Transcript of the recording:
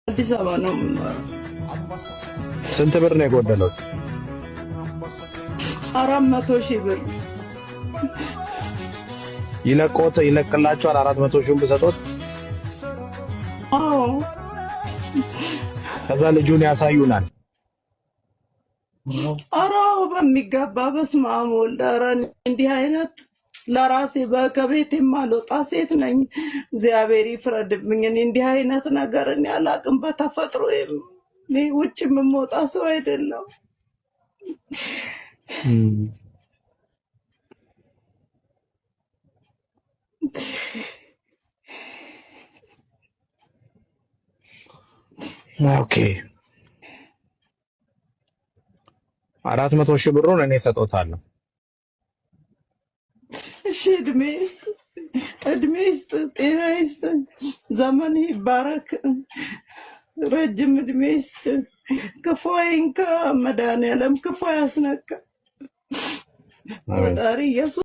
አዲስ አበባ ነው የምኖረው። ስንት ብር ነው የጎደለው? 400,000 ብር። ይለቆት ይለቅላቸዋል። 400 ሺውን ብሰጦት? አዎ። ከዛ ልጁን ያሳዩናል። ኧረ አዎ፣ በሚገባ። በስመ አብ ወልድ። ኧረ እኔ እንዲህ አይነት ለራሴ ከቤት የማልወጣ ሴት ነኝ። እግዚአብሔር ይፍረድብኝ። እኔ እንዲህ አይነት ነገር እኔ አላቅም። በተፈጥሮ እኔ ውጭ የምወጣ ሰው አይደለም። Okay፣ 400,000 ብሩን እኔ ሰጦታለሁ። እሺ፣ እድሜ ይስጥ፣ እድሜ ይስጥ፣ ጤና ይስጥ፣ ዘመን ይባረክ፣ ረጅም እድሜ ይስጥ። ክፉ አይንካ፣ መድኃኒዓለም ክፉ አያስነካ። አሜን። ፈጣሪ ኢየሱስ።